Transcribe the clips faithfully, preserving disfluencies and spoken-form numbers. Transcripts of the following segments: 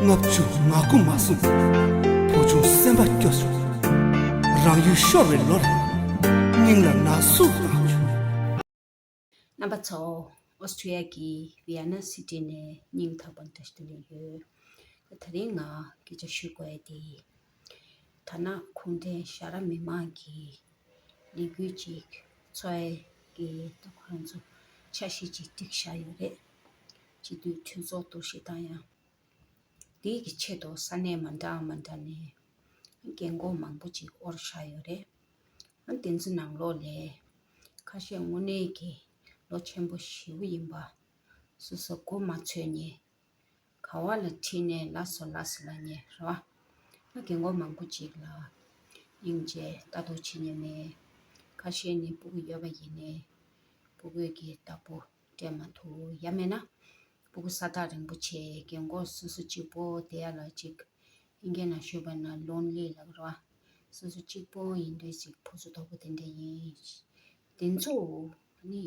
ལྔ་བཅུ་ང་དགུ་མ་སོང་། བུ་ཆུང་སེམས་པ་སྐྱོ་སོང་། རང་ཡུལ་ཤོར་བའི་ལོར། སྙིང་ལ་ན་ཟུག་བཏང་བྱུང་། རྣམ་པ་ཚོ། ཨོ་སི་ཊྲི་ཡ་གི་ཝི་ཡ་ན་སི་ཊི་ནས་སྙིང་ཐག་པ་ནས་བཀྲ་ཤིས་བདེ་ལེགས་ཡོད། ད་རིང་ང་སྐད་ཆ་ཞུ་དགོས་ཡ་དེ། དར་ནག་གུང་ཁྲན་ཤ་ར་མི་མང་གི་ལས་འགུལ་ཅིག་ཚོགས་ཡས་ཀྱི་ད་ཁོ་རང་ཚོ་འཆར་གཞི་ཅིག་བསྒྲིགས་བཞག་ཡོད་རེད། སྤྱི་འཐུས་གྲོས་ཚོགས་གཏོར་བཤིག་བཏང་ཡ། དེའི་གི་ཆེད་དུ་ས་གནས་མ་འདྲ་མ་འདྲ་ནས་རྒན་གོག་མང་པོ་ཅིག་དབོར་བཞག་ཡོད་རེད། ཨ་དེ་ཚོ་ནང་ལོགས་ལས་ཁ་ཤས་དངོས་གནས་ཀྱི་ལོ་ཆེན་པོ་ཞེ་པོ་ཡིན་པ། སོ་སོ་མགོ་མ་ཚོས་མཁན། ག་བ་ལ་ཁྲིད་ནས་ལ་སོ་ལ་སོ་ལ་ཉེ་རེད་བ། ང་རྒན་གོག་མང་པོ་ཅིག་ལ་སྙིང་རྗེ་ལྟ་རྟོག་བྱེད་མཁན་མེད། ཁ་ཤས་ནི་སྤུ་གུ་ཡོད་པ་ཡིན་ནའི་སྤུ་གུའི་གི་བདག་པོ་སྤྲད་མ་ཐུབ། ཡང་མེད་ན་སྤུ་གུ་ས་ཐག་རིང་པོ་བྱས། རྒན་གོག་སོ་སོ་གཅིག་པོ་བསྡད་ཡ་ལ་ཅིག་ཨིན་སྐད་ནང་ཞུས་པ་ན་ལོན་ལི་ལབ་རེད་བ། སོ་སོ་གཅིག་པོ་ཡིན་དུས་ཅིག་ཕུགས་སུ་དོག་པོ་དེ་འདྲ་ཡིན། དེ་ཚོ་ནི་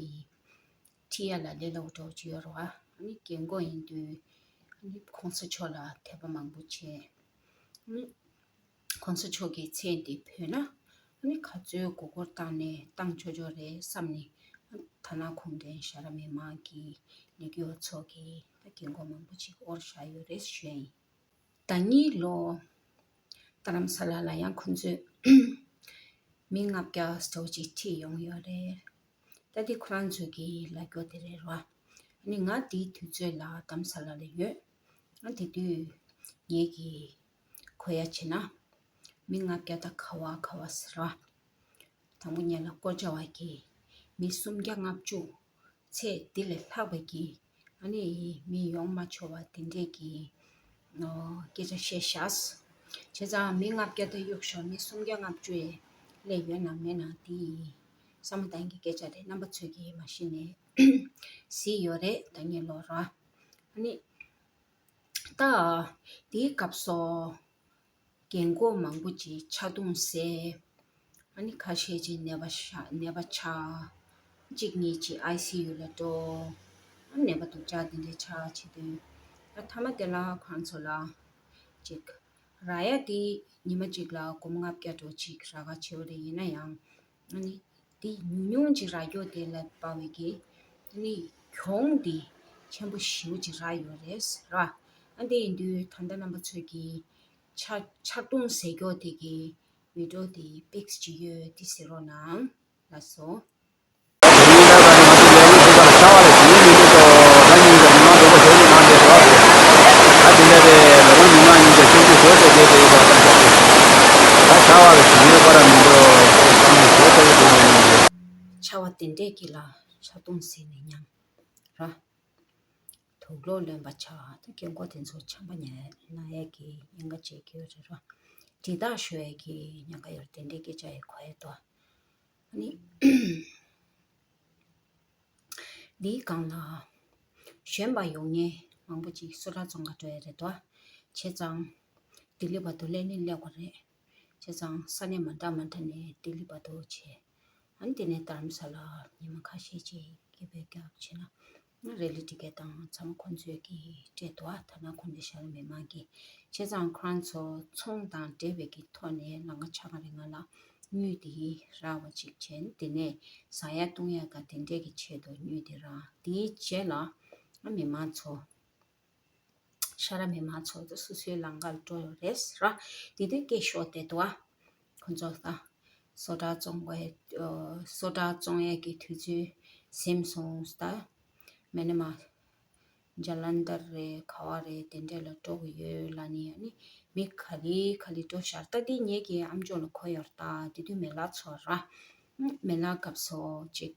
ཁྲིད་ཡ་ལ་ལས་སླ་པོ་འདྲ་པོ་ཅིག་ཡོད་རེད་བ། ཨ་ནི་རྒན་གོག་ཡིན་དུས་ཨ་ནི་གོང་ས་མཆོག་ལ་དད་པ་མང་པོ་བྱས། ཨ་ནི་གོང་ས་མཆོག་གི་མཚན་དེ་འབོད་ན་ཨ་ནི་ག་ཚོད་མགོ་སྐོར་བཏང་ནས་བཏང་ཆོག་ཆོག་རེད་བསམ་ནས། ཨ་དར་ནག་གུང་ཁྲན་ཤ་ར་མི་མང་གི་ལས་འགུལ་བ་ཚོ་གིས་ད་རྒན་གོག་མང་པོ་ཅིག་དབོར་བཞག་ཡོད་རེད་ཞུ་ཡ་ཡིན། ཟླ་གཉིས་ལོ་རྡ་རམ་ས་ལ་ལ་ཡང་ཁོང་ཚོས་མི་ལྔ་བརྒྱ་ཙམ་ཅིག་ཁྲིད་ཡོང་ཡོད་རེད། ད་དེ་ཁོ་རང་ཚོ་གི་ལ་རྒྱོ་དེ་རེད་རོ། ཨ་ནི་ང་དེའི་དུས་ཚོད་ལ་རྡ་རམ་ས་ལ་ལ་ཡོད། ཨ་དེ་དུས་ངེད་ཀྱི་གོ་ཡ་བྱས་ན་མི་ལྔ་བརྒྱ་ད་ག་བ་ག་བ་ཟེར་རོ། དང་པོ་ཉིད་ལ་སྐོར་བྱ་བ་གི་མི་སུམ་བརྒྱ་ལྔ་བཅུ། ཚེ་འདི་ལས་ལྷག་པ་གི་ཨ་ནི་མི་ཡོང་མ་ཆོག་པ་དེ་འདྲས་ཀྱི་ཨོ་སྐད་ཆ་བཤད་ཤག་བྱས་ཙང་མི་ལྔ་བརྒྱ་ད་གཡུག་ཤོག་མི་སུམ་བརྒྱ་ལྔ་བཅུ་ཡས་སླེབས་ཡོད་ན་མེད་ན་དེ་བསམ་བློ་གཏོང་གི་སྐད་ཆ་རེད། རྣམ་པ་ཚོས་ཀྱིས་མ་གཞི་ནས་གཟིགས་ཡོད་རེད། ད་ངས་ལོ་ར་ཨ་ནི། ད་དེའི་སྐབས་སུ་རྒན་གོག་མང་པོ་ཅིག་ཆག་རྡུང་བཟས། ཨ་ནི་ཁ་ཤས་ཅིག་ནད་པ་ཤ་ནད་པ་ཆགས། གཅིག་གཉིས་ཅིག་ཨའི་སི་ཡུ་ལ་འགྲོ། ཨ་ནད་པ་སྡུག་ཅག་དེ་འདྲས་ཆགས་བྱེད་དུས། ད་མཐའ་མ་དེ་ལ་ཁོང་ཚོ་ལ་ཅིག་རག་ཡ་དེ་ཉི་མ་གཅིག་ལ་སྒོར་མོ་ལྔ་བརྒྱ་འགྲོ་ཅིག་རག་ག་བྱེད་པ་རེད། ཡིན་ན་ཡང་ཨ་ནི་དེ་ཉུང་ཉུང་ཅིག་རག་རྒྱུ་དེ་ལ་དཔག་པའི་གི་ཨ་ནི་གྱོང་དེ་ཆེན་པོ་ཞེ་པོ་ཅིག་རག་ཡོད་རེད་ཟེར་བ། ཨ་འདི་ཡིན་དུས་ད་ལྟ་རྣམ་པ་ཚོས་ཀྱི་ཆག་ཆག་རྡུང་ཟེར་རྒྱུ་དེ་གི་བི་ཌིའོ་དེ་པིག་ཅིག་ཡོད་དེ་གཟིགས་རོགས་གནང་། ལགས་སོ། ཆར་བ་དེ་འདྲས་ཀྱི་ལ་ཆག་རྡུང་ཟེར་ནས་ཉམས་ར། དུག་ལོག་ལོན་པ་ཆགས། ད་རྒན་གོག་དེ་ཚོ་ཆམ་པ་ཉལ་ན་ཡས་ཀྱི་ཉེན་ཁ་བྱེད་ཀྱི་ཡོད་རེད་ར། དྲིལ་བརྡར་ཤོར་ཡས་ཀྱི་ཉེན་ཁ་ཡོད་རེད། དེ་འདྲའི་སྐད་ཆ་ཡི་གོ་ཡས་དོ། ཨ་ནི། འདིའི་སྒང་ལ་གཞོན་པ་ཡོང་མཁན་མང་པོ་ཅིག་སོ་ཊར་བཙོང་ག་འགྲོ་ཡས་རེད་དོ། བྱས་ཙང་ལྡི་ལི་བར་དུ་སླེབས་ནི་སླེབས་དགོས་རེད། བྱས་ཙང་ས་གནས་མ་འདྲ་མ་འདྲ་ནས་ལྡི་ལི་བར་དུ་བྱས། ཨ་ནི་དེ་ནས་རྡ་རམ་ས་ལ་ཉི་མ་ཁ་ཤས་ཅིག་སྐད་འབོད་རྒྱག་བྱས་ན། ཨ་རེ་ལི་ཊི་ཀེ་ཊི་དང་ཚང་མ་ཁོང་ཚོས་ཀྱིས་སྤྲད་འདུག་ཨ་དར་ནག་གུང་ཁྲན་ཤ་ར་མི་མང་གིས། བྱས་ཙང་ཁོ་རང་ཚོ་ཚོང་དང་འབྲེལ་བའི་གི་ཐོག་ནས་ལམ་ཁ་ཆག་ག་རེ་ང་ལ་དངུལ་དེ་རག་པ་ཅིག་བྱས། དེ་ནས་ཟ་ཡ་བཏུང་ཡ་ག་དེ་འདྲས་ཀྱི་ཆེད་དུ་དངུལ་དེ་རག་དེའི་རྗེས་ལ་ཨ་མི་མང་ཚོ། ཤ་ར་མི་མང་ཚོ་ད་སོ་སོའི་ལམ་ཁར་འགྲོ་ཡོད་རེད་ཟེར་ར། དེ་དུས་སྐད་ཤོར་བསྡད་འདུག་ཨ། ཁོ་ཚོ་ད་སོ་ཊར་བཙོང་བའི་ཨ་སོ་ཊར་བཙོང་ཡས་ཀྱི་དུས་ཚོད་ཟིན་སོང་ད། མེ་ན་མ་ཇ་ལན་དར་རེད། ག་བ་རེད། དེ་འདྲས་ལ་འགྲོ་གི་ཡོད་ལབ་ནི་ཡོད་ནི། མི་ག་ལེ་ག་ལེ་འགྲོ་ཤར། ད་དེ་ངེད་ཀྱི་ཨམ་ཅོག་ལ་གོ་ཡོད་རེད། ད་དེ་དུས་མེ་ལ་ཚོར་ར། མེ་ལ་སྐབས་སུ་ཅིག་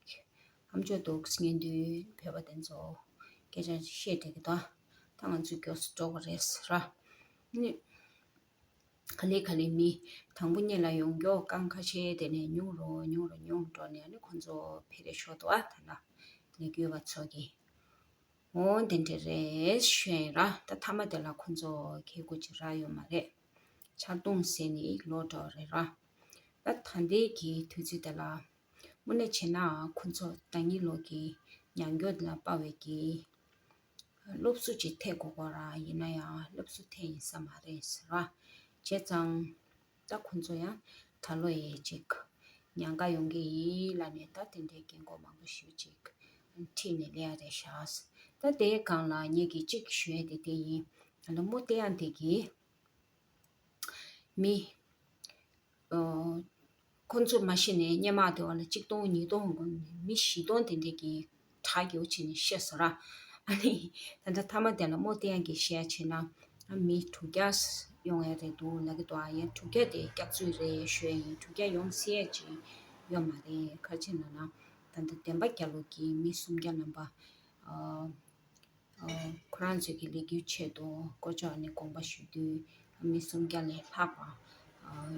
ཨམ་ཅོག་འདུག་སྙན་དུས་བོད་པ་དེ་ཚོ་སྐད་ཆ་བཤད་བསྡད་ཀྱི་འདུག་ད་ང་ཚོ་མགྱོགས་སུ་འགྲོ་གི་རེད་ཟེར་ར། ནི། ག་ལེ་ག་ལེ་མི་དང་པོ་ཉིད་ལ་ཡོང་མགྱོགས་རྐང་ཁ་ཤས་དེ་ནས་ཉུང་རུ་ཉུང་རུ་ཉུང་རུ་འགྲོ་ནས་ནི་ཁོ་ཚོ་ཕེ་རེ་ཤོར་འདུག་ཨ་ད་ལ་ལས་འགུལ་བ་ཚོ་གི། འོ་འདི་འདྲ་རེད་ཞུ་ཡིན་ར། ད་མཐའ་མ་དེ་ལ་ཁོ་ཚོ་ཁེ་གུ་ཅི་རག་ཡོད་མ་རེད། ཆག་རྡུང་ཟེར་ནི་ལོ་འགྲོ་རེད་ར། ད་ད་ལྟའི་གི་དུས་ཚོད་དེ་ལ་དངོས་གནས་བྱས་ན་ཁོ་ཚོ་ཟླ་ཉིན་ལོ་གི་ཉམས་མྱོང་ལ་དཔག་པའི་གི་ སློབ་གསོ་ཅིག་ཐེབས་དགོས་པ་ར། ཡིན་ན་ཡང་སློབ་གསོ་ཐེབས་ཡིན་ས་མ་རེད་ཟེར་བ། བྱས་ཙང་ད་ཁོང་ཚོ་ཡང་ད་ལོ་ཡས་ཅིག་ཉེན་ཁ་ཡོང་གི་ཡིན་ལབ་ནས། ད་དེ་འདྲའི་རྒན་གོག་མང་པོ་ཞིག་ཅིག་ཁྲིད་ནས་སླེབས་ཡ་རེད་ཤག་ད་དེའི་སྒང་ལ་ངེད་ཀྱིས་ཅིག་ཞུ་ཡ་དེ་དེ་ཡིན། ད་ལོ་མོ་བསྟན་ཡ་དེ་གིས། མི། ཨོ། ཁོང་ཚོ་མ་ཤི་ནས་སྔོན་མ་དེ་བ་ལ་གཅིག་སྟོང་ཉིས་སྟོང་གོ་ནས་མི་བཞི་སྟོང་དེ་འདྲས་ཀྱི་དྲག་རྒྱུ་བྱས་ནས་ཤི་སོང་ར། ཨ་ནི་ད་ལྟ་མཐའ་མ་དེ་ལ་མོ་བསྟན་ཡ་གི་བཤད་བྱས་ན། ཨ། མི་དྲུག་བརྒྱ་ཡོང་ཡ་རེད་འདུག་ལབ་ཀྱི་འདུག་ཨ་ཡ་དྲུག་བརྒྱ་དེ་སྐྱག་རྫུན་རེད་ཞུ་ཡ་ཡིན། དྲུག་བརྒྱ་ཡོང་སྲིད་ཡ་ཅིག་ཡོད་མ་རེད། ག་རེ་བྱས་ན་ན། ད་ལྟ་བདེན་པ་རྒྱལ་ལོ་གི་མི་སུམ་བརྒྱ་ལྷག་པ། ཨ། ཁོ་རང་ཚོའི་གི་ལས་འགུལ་ཆེད་དུ་ཀོ་ཅོ་ནས་དགོངས་པ་ཞུ་དུས། མི་སུམ་བརྒྱ་ལས་ལྷག་པ་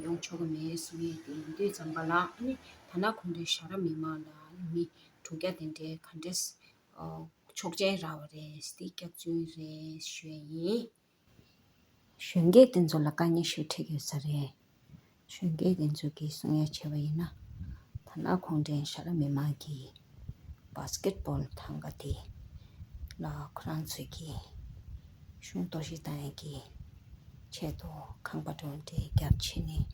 ཡོང་ཆོག་གི་མེད་གསུང་ཡས་དེ་ཡིན་དུས་ཙམ་པ་ལ། ཨ་ནི་ད་ནང་ཁོང་ཚོའི་ཤ་ར་མི་མང་ལ་མི་དྲུག་བརྒྱ་དེ་འདྲའི་ག་འདྲས་ཆོག་མཆན་རག་པ་རེད། དེ་སྐྱག་རྫུན་རེད་ཞུ་ཡས་ཡིན། གཞོན་སྐྱེས་དེ་ཚོ་ལ་དཀའ་ངལ་ཞིག་འཕྲད་ཀྱི་ཡོད་ས་རེད། གཞོན་སྐྱེས་དེ་ཚོ་གིས་གསུང་ཡ་བྱས་པ་ཡིན་ན། ད་ནང་ཁོང་ཚོའི་ཤ་ར་མི་མང་གིས་བྷ་སི་ཀེད་བྷོལ་ཐང་ག་དེ་ལ་ཁོ་རང་ཚོའི་གི་གཞུང་གཏོར་བཤིག་བཏང་ཡ་གི་ཆེད་དུ་ཁང་པ་འདྲ་བོ་འདྲ་བརྒྱབ་བྱས་ནས།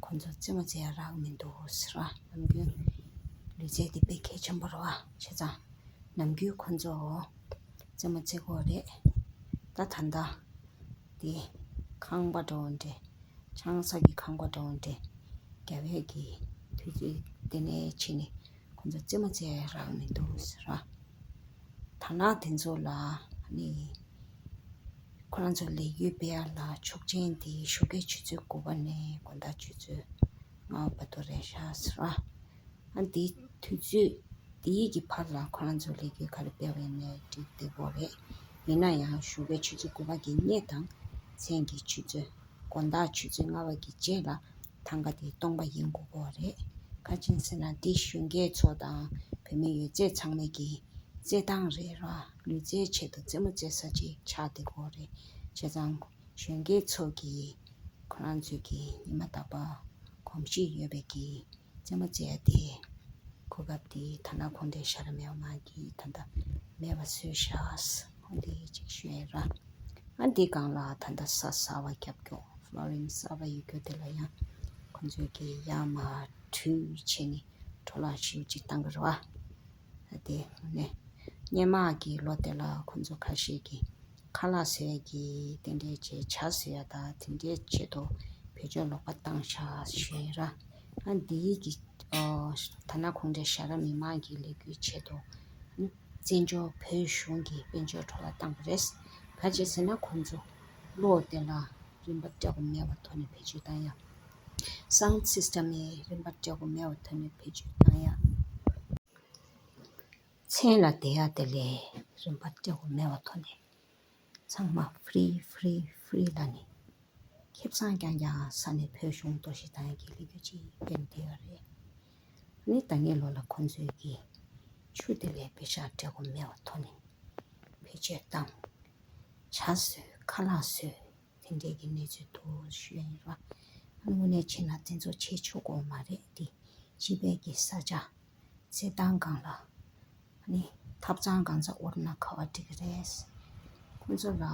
ཁོང་ཚོ་རྩེད་མོ་རྩེ་ཡ་རག་མི་འདུག་ཟེར་བ། ནམ་རྒྱུན་ལུས་རྩལ་དེ་དཔེ་གལ་ཆེན་པོ་རེད་བ། བྱས་ཙང་ནམ་རྒྱུན་ཁོང་ཚོ་རྩེད་མོ་རྩེ་གི་ཡོད་རེད། ད་ད་ལྟ་དེ་ཁང་པ་འདྲ་བོ་འདྲ། ཆང་ས་གི་ཁང་པ་འདྲ་བོ་འདྲ་རྒྱབ་ཡས་ཀྱི་དུས་ཚོད་དེ་ནས་བྱས་ནས་ཁོང་ཚོ་རྩེད་མོ་རྩེ་ཡ་རག་མི་འདུག་ཟེར་བ། ད་ནང་དེ་ཚོ་ལ་ནི་ཁོ་རང་ཚོ་ལས་འགུལ་སྤེལ་ཡ་ལ་ཆོག་མཆན་དེ་ཞོགས་ཀའི་ཆུ་ཚོད་དགུ་པ་ནས་དགོང་དག་ཆུ་ཚོད་ལྔ་པ་བར་དུ་རེད་ཤག་ཟེར་བ། ཨ། འདི་དུས་ཚོད་འདིའི་གི་བར་ལ་ཁོ་རང་ཚོ་ལས་འགུལ་ག་རེ་སྤེལ་བ་ཡིན་ནའི་འགྲིག་བསྡད་ཡོད་རེད། ཡིན་ན་ཡང་ཞོགས་པའི་ཆུ་ཚོད་དགུ་པ་གི་སྔོན་དང་མཚན་གྱི་ཆུ་ཚོད། དགོང་དག་ཆུ་ཚོད་ལྔ་པ་གི་རྗེས་ལ་ཐང་ག་དེ་སྟོང་པ་ཡིན་དགོས་ཀྱི་ཡོད་རེད། ག་རེ་བྱས་ཟེར་ན་འདི་གཞོན་སྐྱེས་ཚོ་དང་བུད་མེད་ཡོད་ཚད་ཚང་མའི་གི་རྩེད་ཐང་རེད་ར། ལུས་རྩལ་ཆེད་དུ་རྩེད་མོ་རྩེ་ས་ཅིག་ཆགས་བསྡད་ཡོད་རེད། བྱས་ཙང་གཞོན་སྐྱེས་ཚོ་གིས་ཁོ་རང་ཚོའི་གི་ཉི་མ་རྟག་པར་གོམས་གཤིས་ཡོད་པའི་གི་རྩེད་མོ་རྩེ་ཡ་དེ། གོ་སྐབས་དེ་ད་ནང་ཁོང་ཚོའི་ཤ་ར་མི་མང་གིས་ད་ལྟ་མེད་པ་བཟོས་ཤག་འོ་དེ་ཅིག་ཞུ་ཡ་ར། ཨ། འདི་སྒང་ལ་ད་ལྟ་ས་གསར་པ་རྒྱབ་སྐྱོར། ཕློ་རིང་གསར་པ་ཡོད་རྒྱུ་དེ་ལ་ཡང་ཁོང་ཚོས་ཀྱི་ཡར་མར་དྲུད་བྱས་ནས་འཕྲོ་བརླག་ཞེ་པོ་ཅིག་བཏང་གི་རེད་བ། ཨ། དེ་ནས་སྔོན་མ་གི་ལོ་དེ་ལ་ཁོང་ཚོ་ཁ་ཤས་ཀྱིས་ཁ་ལག་བཟོ་ཡ་གི་དེ་འདྲའི་བྱས། ཇ་བཟོ་ཡ་དང་དེ་འདྲའི་ཆེད་དུ་བེད་སྤྱོད་ལོག་པ་བཏང་ཤག་ཞུ་ཡ་ར། ཨ། འདིའི་གི། ཨོ། ད་ནང་ཁོང་ཚོའི་ཤ་ར་མི་མང་གི་ལས་འགུལ་ཆེད་དུ། ཨ། བཙན་བྱོལ་བོད་གཞུང་གི་དཔལ་འབྱོར་འཕྲོ་བརླག་བཏང་བ་རེད། ག་རེ་བྱས་ཟེར་ན་ཁོང་ཚོ་གློག་དེ་ལ་རིན་པ་སྤྲད་དགོས་མེད་པའི་ཐོག་ནས་བེད་སྤྱོད་བཏང་ཡ། སའུན་ཌི་སིས་ཊམ་ནི་རིན་པ་སྤྲད་དགོས་མེད་པའི་ཐོག་ནས་བེད་སྤྱོད་བཏང་ཡ། མཚན་ལ་བསྡད་ཡ་དེ་ལས་རིན་པ་སྤྲད་དགོས་མེད་པའི་ཐོག་ནས། ཚང་མ་ཧྥི་རི་ཧྥི་རི་ཧྥི་རི་ལབ་ནས། ཁེ་བཟང་རྐྱང་རྐྱང་ཟ་ནས་བོད་གཞུང་གཏོར་བཤིག་བཏང་ཡ་གི་ལས་འགུལ་ཅིག་སྤེལ་བསྡད་ཡོད་རེད། ཨ་ནི་ད་སྔོན་ལོ་ལ་ཁོང་ཚོས་ཀྱི་ཆུ་དེ་ལས་པེ་ཤག་སྤྲད་དགོས་མེད་པའི་ཐོག་ནས་བེད་སྤྱོད་བཏང་། ཇ་བཟོས། ཁ་ལག་བཟོས། དེ་འདྲས་ཀྱི་གནས་ཚུལ་འདུག་ཞུ་ཡ་ཡིན་པ། ཨ་ནི་དངོས་གནས་བྱས་ན་དེ་ཚོ་བྱེད་ཆོག་གི་མ་རེད་དེ། སྤྱི་པའི་གི་ས་ཆ། རྩེད་ཐང་སྒང་ལ། ཨ་ནི་ཐབ་ཚང་སྒང་ཚང་དབོར་ན་ག་པར་འགྲིག་གི་རེད། ཁོང་ཚོ་ལ་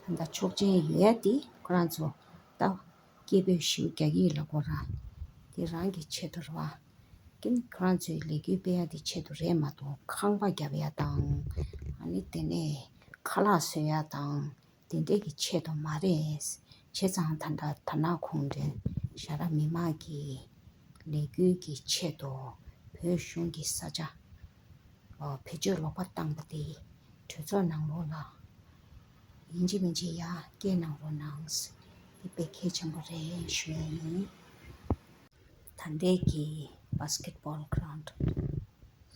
ད་ལྟ་ཆོག་མཆན་ཡོད་ཡ་དེ་ཁོ་རང་ཚོ་ད་སྐད་འབོད་ཞེ་པོ་རྒྱག་གི་ཡོད་ལབ་ཀྱི་ཡོད་ར། དེ་རང་གི་ཆེད་དུ་རེད་བ། ཀིན་ཁོ་རང་ཚོའི་ལས་འགུལ་སྤེལ་ཡ་དེ་ཆེད་དུ་རེད་མ་གཏོགས་ཁང་པ་བརྒྱབ་ཡ་དང་། ཨ་ནི་དེ་ནས་ཁ་ལག་བཟོ་ཡ་དང་། དེ་འདྲས་ཀྱི་ཆེད་དུ་མ་རེད། བྱས་ཙང་ད་ལྟ་ད་ནང་ཁོང་ཚོའི་ཤ་ར་མི་མང་གི་ལས་འགུལ་གྱི་ཆེད་དུ་བོད་གཞུང་གི་ས་ཆ་བེད་སྤྱོད་ལོག་པ་བཏང་པ་དེ་གྲོས་ཚོགས་ནང་ལོགས་ལ་ཡིན་གཅིག་མིན་གཅིག་ཡར་སྐད་གནང་རོགས་གནང་། དེ་དཔེ་གལ་ཆེན་པོ་རེད་ཞུ་ཡ་ཡིན། ད་ལྟའི་གི་བྷ་སི་ཀེད་བྷོལ་གྷ་རའུན་ཌི་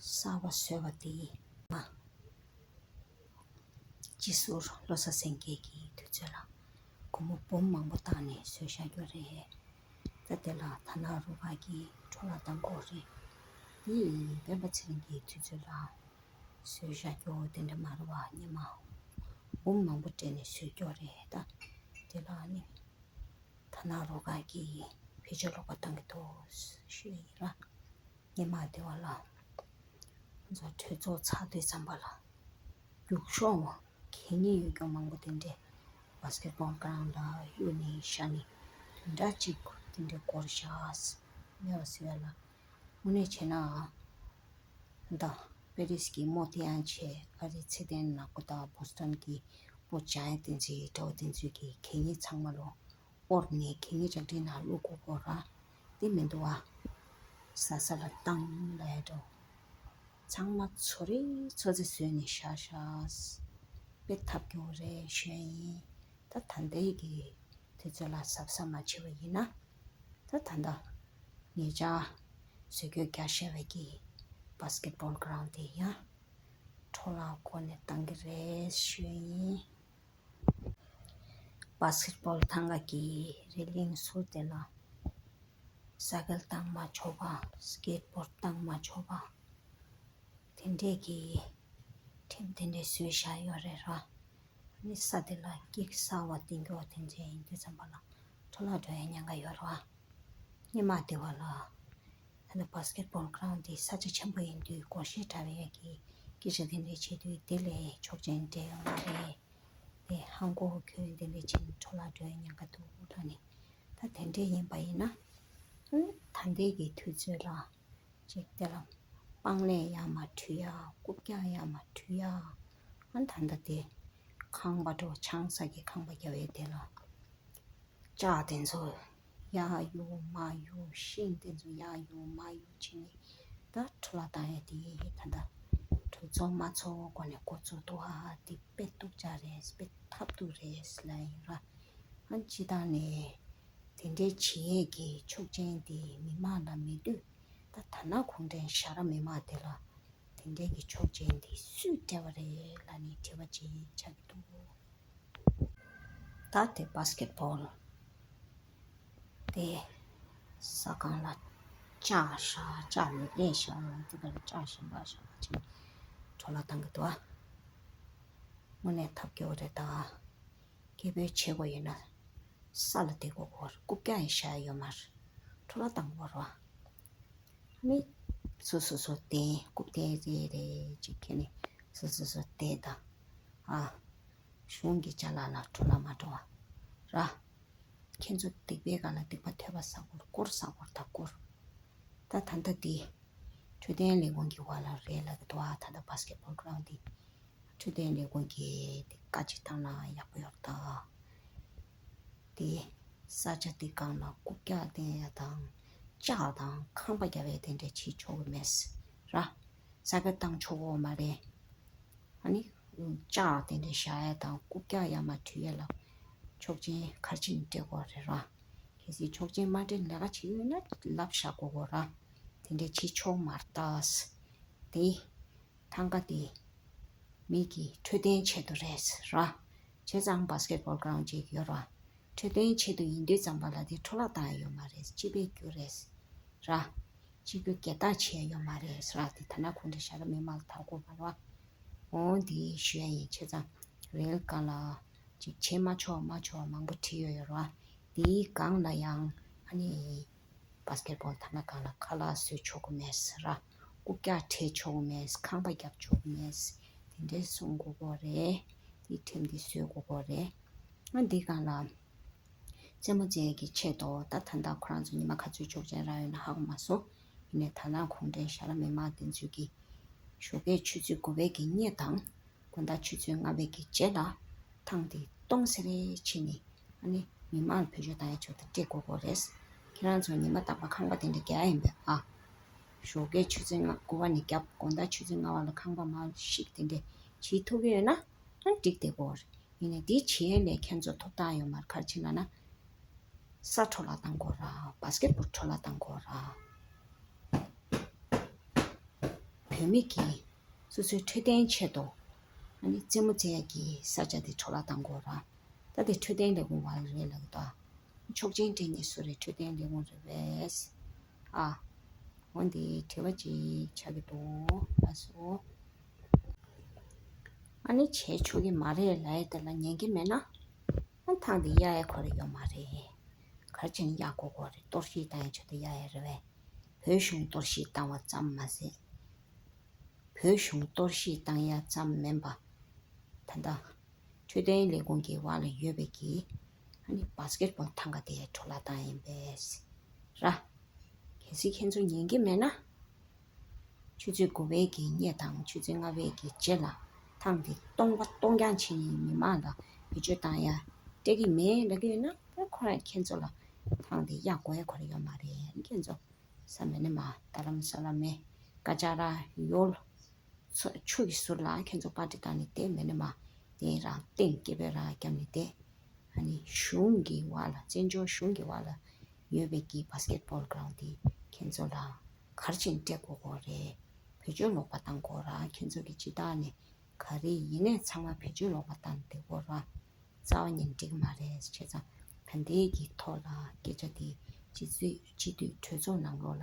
གསར་པ་བཟོས་པ་དེ་མ། སྤྱི་ཟུར་བློ་བཟང་སེང་གེ་གི་དུས་ཚོད་ལ་སྒོར་མོ་འབུམ་མང་པོ་བཏང་ནས་བཟོས་བཞག་རྒྱུ་རེད། ད་དེ་ལ་ད་ནང་རུ་ཁག་གིས་འཕྲོ་བརླག་བཏང་གི་ཡོད་རེད། དེ་ཡིན་སྤེན་པ་ཚེ་རིང་གི་དུས་ཚོད་ལ་བཟོས་བཞག་རྒྱུ་དེ་འདྲ་མ་རེད་བ། སྔོན་མ་འབུམ་མང་པོ་སྤྲད་ནས་བཟོས་རྒྱུ་རེད། ད་དེ་ལ་ནི་ད་ནང་རུ་ཁག་གིས་བེད་སྤྱོད་ལོག་པ་བཏང་གི་འདུག་ཞུ་ཡ་ཡིན་ར། སྔོན་མ་དེ་བ་ལ་ང་ཚོ་གྲོས་ཚོགས་ཚར་དུས་ཙམ་པ་ལ་ རྒྱུག་ཤོག་གད་སྙིགས་ཡོད་ཀྱང་མང་པོ་དེ་འདྲས་བྷ་སི་ཀེ་ཊི་བྷོལ་གྷ་རའུན་ཌི་ལ་གཡུག་ནས་བཞག་ནས་དེ་འདྲ་ཅིག་དེ་འདྲས་བསྐོར་བཞག་མེད་པ་བཟོས་ཡ་ལ། དངོས་གནས་བྱས་ན་ད་པེ་རིས་ཀྱི་མོ་དེ་ཡང་བྱས། ཨ་རིའི་ཚེ་བརྟན་ནག་པོ་དང་བོ་སི་ཊོན་གྱི་སྤོ་ཇ་ཡན་དེ་ཚོའི་དགྲ་བོ་དེ་ཚོའི་གི་གད་སྙིགས་ཚང་མ་ལོ་དབོར་ནས་གད་སྙིགས་རལ་གྲིའི་ནང་བླུག་དགོས་སྐོར་ར་དེ་མི་འདུག་ཨ། ཟ་ས་ལ་བཏང་ལ་ཡ་འགྲོ། ཚང་མ་ཚོ་རེ་ཚོ་རེ་བཟོས་ནས་བཞག་བཞག་དཔེ་ཐབས་སྐྱོ་བོ་རེད་ཞུ་ཡ་ཡིན། ད་ད་ལྟའི་གི་དུས་ཚོད་ལ་གཟབ་གཟབ་མ་བྱས་པ་ཡིན་ན། ད་ད་ལྟ་ཉེ་ཆར་བཟོ་བཀོད་བརྒྱབ་བཞག་པའི་གི་བྷ་སི་ཀེ་ཊི་བྷོལ་གྷ་རའུན་ཌི་དེ་ཡང་འཕྲོ་བརླག་སྒོ་ནས་བཏང་གི་རེད་ཞུ་ཡ་ཡིན། བྷ་སི་ཀེ་ཊི་བྷོལ་ཐང་ག་གི་རེ་ལིང་ཟུར་དེ་ལ་སའི་ཀལ་བཏང་མ་ཆོག་པ། སི་ཀེ་ཊི་བྷོར་ཌི་བཏང་མ་ཆོག་པ། དེ་འདྲས་ཀྱི་ཁྲིམས་དེ་འདྲས་བཟོས་བཞག་ཡོད་རེད་ར། ཨ་ནི་ས་དེ་ལ་ཀིག་གསར་པ་བཏིང་རྒྱུ་དེ་འདྲས་ཡིན་དུས་ཙམ་པ་ལ་འཕྲོ་བརླག་འགྲོ་ཡ་ཉེན་ཁ་ཡོད་ར། སྔོན་མ་དེ་བ་ལ་ད་ནི་བྷ་སི་ཀེ་ཊི་བྷོལ་གྷ་རའུན་ཌི་དེ་ས་ཆ་ཆེན་པོ་ཡིན་དུས་སྒོར་གཞས་འཁྲབ་ཡས་ཀྱི་སྐད་ཆ་དེ་འདྲས་བྱེད་དུས་དེ་ལས་ཆོག་མཆན་སྤྲད་ཡོད་མ་རེད། དེ་ཧང་གོ་ཁྱོན་དེ་འདྲས་ཕྱིན་འཕྲོ་བརླག་འགྲོ་ཡ་ཉེན་ཁ་འདུག་ལབ་ནས། ད་དེ་འདྲས་ཡིན་པ་ཡིན་ན། ཨ་ནི་ད་ལྟའི་གི་དུས་ཚོད་ལ་ཅིག་དེ་ལ་སྤང་ལེན་ཡག་མ་འཁྲུད་ཡ། རྐུབ་བཀྱག་ཡག་མ་འཁྲུད་ཡ། ཨ་ནི་ད་ལྟ་དེ་ཁང་པ་འགྲོ་ཆང་ས་གི་ཁང་པ་རྒྱབ་ཡས་དེ་ལ་ལྕགས་དེ་ཚོ་ཡར་གཡུག་མར་གཡུག་ཤིང་དེ་ཚོ་ཡར་གཡུག་མར་གཡུག་བྱས་ནས་ད་འཕྲོ་བརླག་བཏང་ཡས་དེ་ད་ལྟ་གྲོས་ཚོགས་དམངས་གཙོའི་སྒོ་ནས་འགོ་བཙུགས་འདུག་ཨ། དེ་དཔེ་སྡུག་ཅག་རེད། དཔེ་ཐབས་སྡུག་རེད་ལབ་ཡིན་ར། ཨ་ནི་སྤྱིར་བཏང་ནས་དེ་འདྲའི་བྱེད་ཡས་ཀྱི་ཆོག་མཆན་དེ་མི་མང་ལ་མེད་དུས། ད་ད་ནང་གུང་ཁྲན་ཞྭ་ར་མི་མང་དེ་ལ་དེ་འདྲའི་གི་ཆོག་མཆན་དེ་སུས་སྤྲད་པ་རེད་ལབ་ནས་དྲི་བ་ཅིག་ཆགས་ཀྱི་འདུག་ད་དེ་བྷ་སི་ཀེ་ཊི་བྷོལ་དེ་ས་སྒང་ལ་བཅག་ཤག་བཅག་ནས་ལས་ཤག་དེ་ག་ལ་བཅག་བཞིན་པ་ཤག་ཅིག་འཕྲོ་བརླག་བཏང་གི་འདུག་ཨ། དངོས་གནས་ཐབས་སྐྱོ་བོ་རེད་ད། སྐད་འབོད་བྱེད་དགོས་ཡོད་ན་ས་ལ་བསྡད་དགོས་སྐོར། རྐུབ་བཀྱག་ཡང་བཞག་ཡོད་མ་རེད། འཕྲོ་བརླག་བཏང་དགོས་རེད་བ། ཨ་ནི་སོ་སོ་སོ་བསྡད། རྐུབ་སྟེགས་རེ་རེ་ཅིག་ཁྱེར་ནས་སོ་སོ་སོ་བསྡད་དང་། ཨ། གཞུང་གི་ཅ་ལག་ལ་འཕྲོ་བརླག་མ་འགྲོ་བ་ར། ཁྱེད་ཚོ་སྡིག་པའི་སྒང་ལ་སྡིག་པ་ཐེབས་པ་བསགས་སྐོར་བསྐོར་བསགས་སྐོར་ད་སྐོར། ད་ད་ལྟ་འདི་འཕྲོད་བསྟེན་ལས་ཁུངས་ཀྱི་བར་ལ་རེད་ལབ་ཀྱི་འདུག་ཨ། ད་ལྟ་བྷ་སི་ཀེ་ཊི་བྷོལ་གྷ་རའུན་ཌི་འདི་འཕྲོད་བསྟེན་ལས་ཁུངས་ཀྱིས་འདི་བཀའ་ཅིག་བཏང་ན་ཡག་པོ་ཡོད་རེད་ད། དེ་ས་ཆ་དེ་སྒང་ལ་རྐུབ་བཀྱག་བསྟན་ཡ་དང་ལྕགས་དང་ཁང་པ་རྒྱབ་ཡ་དེ་འདྲ་བྱེད་ཆོག་གི་མེད་ར། ས་ཁ་བཏང་ཆོག་གི་མ་རེད། ཨ་ནི་ལྕགས་དེ་འདྲ་བཞག་ཡ་དང་རྐུབ་བཀྱག་ཡར་མར་འཁྲུད་ཡ་ལ་ཆོག་མཆན་ག་རེ་བྱས་ནས་སྤྲད་དགོས་རེད་ར། གལ་སྲིད་ཆོག་མཆན་མ་སྤྲད་ལས་ཀ་བྱེད་ཀྱི་ཡོད་ན་ལབ་བཞག་དགོས་གོ་ར། དེ་འདྲ་བྱེད་ཆོག་མ་རེད་ད། དེ་ཐང་ག་དེ་མི་གི་འཕྲོད་བསྟེན་ཆེད་དུ་རེད་ཟེར་ར། བྱས་ཙང་བྷ་སི་ཀེ་ཊི་བྷོལ་གྷ་རའུན་ཌི་ཅིག་ཡོད་ར། འཕྲོད་བསྟེན་ཆེད་དུ་ཡིན་དུས་ཙམ་པ་ལ་དེ་འཕྲོ་བརླག་བཏང་ཡ་ཡོད་མ་རེད། སྤྱི་པའི་རྒྱུ་རེད་ཟེར་ར། སྤྱི་རྒྱུ་སྒེར་བདག་བྱས་ཡ་ཡོད་མ་རེད་ཟེར་ར། དེ་ད་ནང་གུང་ཁྲན་ཞྭ་ར་མི་མང་ལ་ཐོགས་དགོས་པ་ར། འོ་འདི་ཞུ་ཡ་ཡིན། བྱས་ཙང་རེལ་སྒང་ལ་ཅིག་བྱེད་མ་ཆོག་མ་ཆོག་མང་པོ་བྲིས་ཡོད་ཡོད་ར། དེའི་སྒང་ལ་ཡང་ཨ་ནི། བྷ་སི་ཀེ་ཊི་བྷོལ་ཐང་ལ་སྒང་ལ་ཁ་ལག་བཟོས་ཆོག་གི་མེད་ཟེར་ར། རྐུབ་བཀྱག་འཁྲུད་ཆོག་གི་མེད། ཁང་པ་རྒྱབ་ཆོག་གི་མེད། དེ་འདྲའི་གསུང་དགོས་ཀྱི་རེད། དེ་ཁྲིམས་དེ་བཟོ་དགོས་ཀྱི་རེད། ཨ་འདི་སྒང་ལ་རྩེད་མོ་རྩེ་ཡས་ཀྱི་ཆེད་དུ་ད་ད་ལྟ་ཁོ་རང་ཚོ་ཉི་མ་ག་ཚོད་ཆོག་མཆན་རག་ཡོད་ན་ཧ་གོ་མ་སོང་། ཡིན་ནའི་ད་ནང་གུང་ཁྲན་ཞྭ་ར་མི་མང་དེ་ཚོས་ཀྱི་ཞོགས་ཀའི་ཆུ་ཚོད་དགུ་པའི་གི་གཉིས་དང་དགོང་དག་ཆུ་ཚོད་ལྔ་པའི་གི་རྗེས་ལ་ཐང་དེ་སྟོང་ཟེར་རེ་ཕྱིན་ནས། ཨ་ནི་མི་མང་ལ་བེད་སྤྱོད་བཏང་ཡ་ཆོག་ཏུ་སྤྲད་དགོས་ཀྱི་རེད། ཁྱེད་རང་ཚོ་ཉི་མ་རྟག་པར་ཁང་པ་དེ་འདྲ་རྒྱག་ཡ་ཡིན་པས་ཨ། ཞོགས་ཀའི་ཆུ་ཚོད་ལྔ་དགུ་པ་ནས་བརྒྱབ་དགོང་དག་ཆུ་ཚོད་ལྔ་པ་ལ་ཁང་པ་མར་བཤིག་དེ་འདྲ་བྱེད་ཐུབ་ཀྱི་ཡོད་ན་ཨ་འགྲིག་བསྡད་ཀྱི་རེད། ཡིན་ནའི་འདི་བྱེད་ཡ་ལས་ཁྱེད་ཚོ་ཐོབ་ཐང་ཡོད་མ་རེད། ག་རེ་བྱས་ལབ་ན། ས་འཕྲོ་བརླག་བཏང་དགོས་ར། བྷ་སི་ཀེ་ཊི་བྷོལ་འཕྲོ་བརླག་བཏང་དགོས་ར། བོད་མི་གིས་སོ་སོའི་འཕྲོད་བསྟེན་ཆེད་དུ་ཨ་ནི་རྩེད་མོ་རྩེ་ཡ་གི་ས་ཆ་དེ་འཕྲོ་བརླག་བཏང་དགོས་ར། ད་དེ་འཕྲོད་བསྟེན་ལས་ཁུངས་བ་རེད་ལབ་ཀྱི་འདུག་ཆོག་མཆན་སྤྲད་མཁན་སུ་རེད། འཕྲོད་བསྟེན་ལས་ཁུངས་རེད་པས། ཨ། འོ་འདི་དྲི་བ་ཅིག་ཆགས་ཀྱི་འདུག་ལགས་སོ། ཨ་ནི་བྱས་ཆོག་གི་མ་རེད་ལབ་ཡ་དེ་ལ་ཉན་གྱི་མེད་ན། ཨ་ཐང་འདི་གཡར་ཡ་ཁོ་རང་ཡོད་མ་རེད། ག་རེ་བྱས་ནས་གཡར་དགོས་ཀྱི་རེད། གཏོར་བཤིག་བཏང་ཡ་ཆེད་དུ་གཡར་ཡ་རེད་པས། བོད་གཞུང་གཏོར་བཤིག་བཏང་བ་ཙམ་མ་ཟད། བོད་གཞུང་གཏོར་བཤིག་བཏང་ཡ་ཙམ་མིན་པ། ད་ལྟ་འཕྲོད་བསྟེན་ལས་ཁུངས་ཀྱི་འོག་ལ་ཡོད་པའི་གི་ཨ་ནི་བྷ་སི་ཀེ་ཊི་བོལ་ཐང་ག་དེ་འཕྲོ་བརླག་བཏང་ཡིན་པས་ར། གལ་སྲིད་ཁྱེད་ཚོ་ཉན་གྱི་མེད་ན། ཆུ་ཚོད་དགུ་པའི་གི་སྔོན་དང་ཆུ་ཚོད་ལྔ་པའི་གི་རྗེས་ལ་ཐང་དེ་སྟོང་པ་སྟོང་རྐྱང་བྱས་ནས་མི་མང་ལ་བེད་སྤྱོད་བཏང་ཡ་སྤྲད་ཀྱི་མེད་ལབ་ཀྱི་ཡོད་ན། ཁོ་རང་ཁྱེད་ཚོ་ལ་ཐང་དེ་གཡར་དགོས་ཡ་ཁོ་རང་ཡོད་མ་རེད། ཁྱེད་ཚོ་ས་མེད་ནས་མ་ད་ལམ་ས་ལ་མེ་ཀ་ཅ་ར་ཡོལ་ཆུ་གི་ཟུར་ལ་ཁྱེད་ཚོ་པར་ཊི་བཏང་ནས་དེ་མེད་ནས་མ་དེ་རང་སྟེང་སྐེད་པའི་རང་བརྒྱབ་ནས་དེ། ཨ་ནི་གཞུང་གི་འོག་ལ་བཙན་བྱོལ་གཞུང་གི་འོག་ལ་ཡོད་པའི་གི་བྷ་སི་ཀེ་ཊི་བོལ་གྷི་རའུན་ཌི་དེ་ཁྱེད་ཚོ་ལ་ག་རེ་བྱས་ནས་སྤྲད་དགོས་དགོས་རེད། བེད་སྤྱོད་ལོག་པ་བཏང་དགོས་ར། ཁྱེད་ཚོ་གི་སྤྱི་བཏང་ནས་ག་རེ་ཡིན་ནའི་ཚང་མ་བེད་སྤྱོད་ལོག་པ་བཏང་བསྡད་དགོས་ར། རྩ་བ་ཉིད་འགྲིག་མ་རེད། བྱས་ཙང་ད་ལྟའི་གི་ཐོག་ལ་སྐད་ཆ་དེ་སྤྱི་འཐུས་སྤྱི་འཐུས་གྲོས་ཚོགས་ནང་ལོགས་ལ་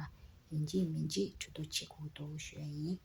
ཡིན་གཅིག་མིན་གཅིག་གྲོས་བསྡུར་བྱེད་དགོས་འདུག་ཞུ་ཡ་ཡིན།